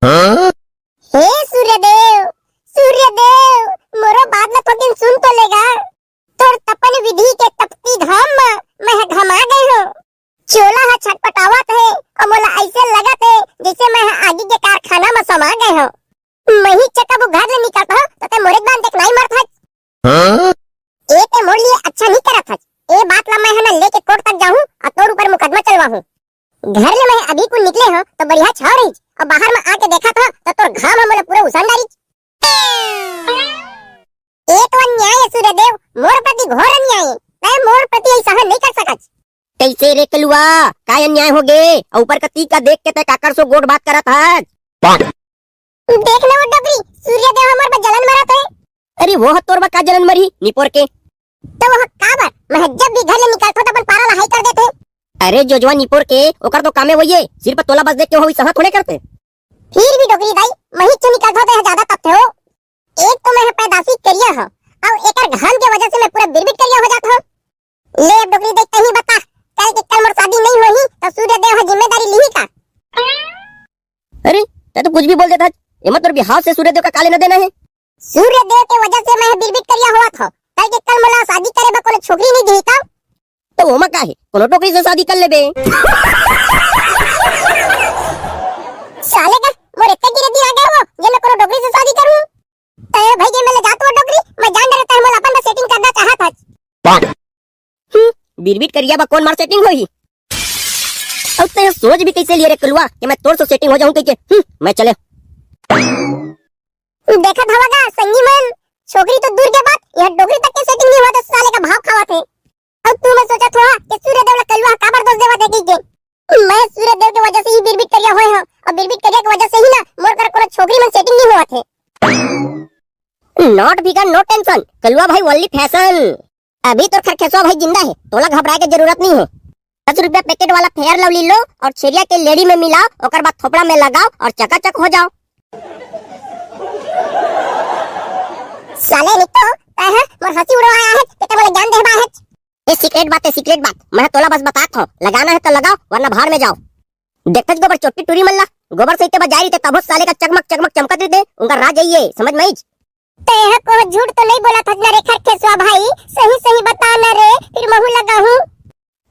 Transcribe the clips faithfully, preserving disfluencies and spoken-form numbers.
हे सूर्यदेव, सूर्यदेव, मोरो बात ल थोकिन सुन तो लेगा। तोर तपन विधि के तपती घाम म मैं ह घमा गए हो। चोला ह छटपटावत हे अउ मोला अइसे लगत हे जइसे मैं ह आगी के कारखाना म समा गए हो। मही चकबू घर ले निकलत हो त ते मोरे बान देख नाई मरत हच। ए ते मोर लिए अच्छा नहीं करत हच। ए बात ला मैं ह न लेके कोर्ट तक जाहूं अउ तोर ऊपर मुकदमा चलवाहूं। घर ले मैं अभी कुन निकले हो तो बढ़िया छाव रही अउ बाहर में आके देखत हो तो तोर घाम ह मोला पूरा उसान डारी। ए तो अन्याय है सूर्यदेव, मोर प्रति घोर अन्याय है। तै मोर प्रति ऐसा नहीं कर सकत। कैसे रे कलुआ, का अन्याय हो गे? अउ ऊपर कती का देख के तै काकर सो गोठ बात करत हस? देख ना वो डोकरी, सूर्यदेव हमर बर जलन मरत है। अरे वो ह तोर बर का जलन मरही, निपोर के? तो वो काबर? मैं जब भी घर ले निकलथो तो अपन पारा ला हाई कर देथे। अरे जोजवा निपोर के, ओकर तो कामे वही है, सिर्फ तोला बस देख के होई सहा थोड़े करथे। फिर भी डोकरी दाई, मही च निकलथो तो यह ज्यादा तपथे हो। एक तो मैं ह पैदाशी करिया हो, अउ एकर घाम के वजह से मैं पूरा बिरबिट करिया हो जात हो। ले अब डोकरी दाई तही बता, कल के कल मोर शादी नहीं होही तो सूर्यदेव ह जिम्मेदारी लिही का? अरे, तै तो कुछ भी बोल देत हच। एमा तोर बिहाव से सूर्यदेव का का लेना देना है? सूर्यदेव के वजह से मैं बिरबिट करिया होवत हो। कल के कल मोला शादी करे बर कोनो छोकरी नहीं दिही का? तो ओमा का है, कोनो डोकरी से शादी कर लेबे। साले का मोर इतने गिरे दिमाग है वो, जे मैं कोनो डोकरी से शादी करूं? तै भाई के मैं ले जात हो डोकरी, मैं जान डरे तै मोला अपन बर setting करना चाहत हच। हम्म, बिरबिट करिया बा कोन मार setting होही? अउ तै सोच भी कैसे लिए रे कलुआ कि मैं तोर से setting हो जाऊं कहिके? हम्म, मैं चले। देखत हवा गा संगी मन, छोकरी तो दूर के बात, यह डोकरी तक के setting नहीं होत हे, साले का भाव खावत हे। अउ तू मैं सोचत हो कि सूर्यदेव ला कलुआ काबर दोष देवत हे कहिके? मैं सूर्यदेव के वजह से ही बिरबिट करिया होए हो, अउ बिरबिट करिया के वजह से ही ना मोर कर कोनो छोकरी मन setting नहीं होवत हे। Not bigger, no tension, कलुआ भाई only fashion। अभी तोर खरखेसवा भाई जिंदा है, तोला घबराए के जरूरत नहीं है। दस रुपया packet वाला Fair Lovely लो अउ छेरिया के लेड़ी में मिलाओ, ओकर बाद थोपड़ा में लगाओ अउ चकाचक हो जाओ। साले नित्तो, तै ह मोर हंसी उड़वाए आहे, ते मोला ज्ञान देहबा आहे। ये secret बात है, secret बात। मैं तोला बस बतात हूँ, लगाना है तो लगाओ, वरना भाड़ में जाओ। देखत गोबर चोट्टी टूरी मन ला, गोबर सहिते बजाय रहिते तभो साले का चकमक चकमक चमकत रहिते, उनका राज यही है, समझ में आइच? तैं ह कोह झूठ तो नहीं बोलत हस ना रे खरखेसवा भाई, सही सही बता ना रे, फिर महू लगाहूं।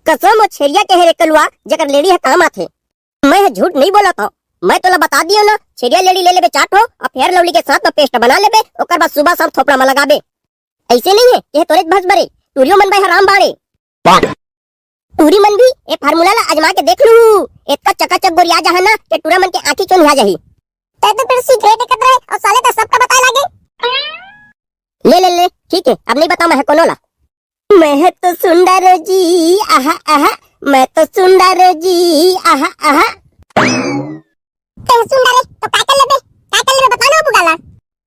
कसम ओ छेरिया के हे रे कलुआ, जेकर लेड़ी ह काम आथे। मैं ह झूठ नहीं बोलत हूँ, मैं तोला बता दियो ना, छेरिया लेड़ी ले लेबे चार ठो, अउ Fair Lovely के साथ में paste बना लेबे, ओकर बाद सुबह शाम थोपड़ा में लगाबे। ऐसे नहीं है, ये तोरेच भस बरे, टूरियो मन बर हराम बाड़े। टूरी मन भी ए formula ला आजमा के देख लू, एतका चकाचक गोरिया जाहा ना, के टूरा मन के आँखी चोन्हिया जाही। तै तो फिर secret एकत रहे अउ साले तै सबका बताए लागे। ले, ले, ले, ठीक है, अब नहीं बताऊं मैं कोनो ला। मैं तो सुंदर जी, आहा, आहा, मैं तो सुंदर जी, आहा, आहा। तै सुंदर है, तो का कर लेबे? का कर लेबे? बता ना वो बुगाला।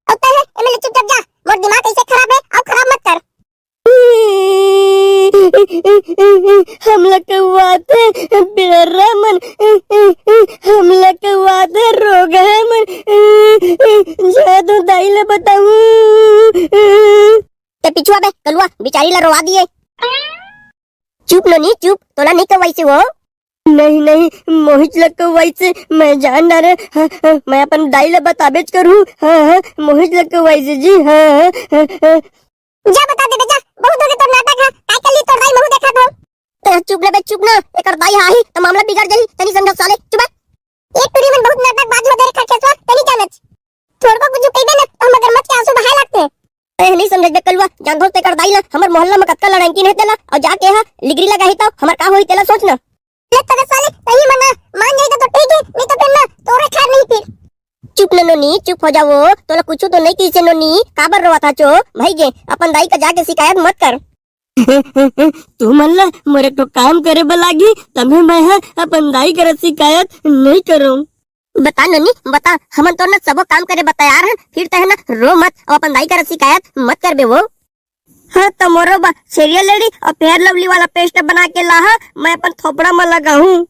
अउ तै है, एमे ले चुपचाप जा, मोर दिमाग ऐसे खराब है, अउ खराब मत कर। हमला कौआथे बेरा मन, हमला कौआथे रोगहा मन, जा तो दाई ला बताऊं। ते पिछुआ बे कलुआ, बिचारी ला रोवा दिए। चुप नोनी चुप, तोला नहीं कौआइसे वो। नहीं नहीं, मोहिच ला कौआइसे, मैं जान डारे। हाँ, हाँ, मैं अपन दाई ला बताबेच करूँ। हाँ, हाँ, मोहिच ला कौआइसे जी। हाँ, हाँ, हाँ, हाँ। जा बता दे बे, जा, बहुत हो गए तोर नाटक है। काय कर ली तोर दाई महू देखत हो। ए, चुप ना बे, चुप ना, एकर दाई हा आही त मामला बिगड़ जाही। तनी समझा साले, चुप है। ए टूरी मन बहुत नाटकबाज हो दे रे खरखेसवा, तनी जानच। थोड़को कुछ कहिबे ना, तो हम मगरमच्छ के आंसू बहाए लगते। ए, नहीं समझ बे कलुआ, जान दोस्त एकर दाई ला, हमर मोहल्ला में कतका लड़ाई की नहीं तेला, और जाके हा लिगरी लगाही तो हमर का होही तेला सोच ना। ले तबे साले, सही मना, मान जाई तो, तो ठीक है, नहीं तो फिर ना, तोरे खैर नहीं फिर। चुप ना नोनी, चुप हो जाओ, तोला कुछ तो नहीं कहिसे नोनी, काबर रोवा था चो, भाई गे, अपन दाई का जाके शिकायत मत कर। तू मन ला मोर एक ठो काम करे बर लागी, तभे मैं ह अपन दाई करा शिकायत नहीं करूं। बता नोनी, बता, हमन तोर ना सबो काम करे बर तैयार हन, फिर तै ह ना रो मत और अपन दाई करा शिकायत मत करबे वो। हाँ, त मोरो बर छेरिया लेड़ी और Fair Lovely वाला paste बना के लाहा, मैं अपन थोपड़ा में लगाहूं।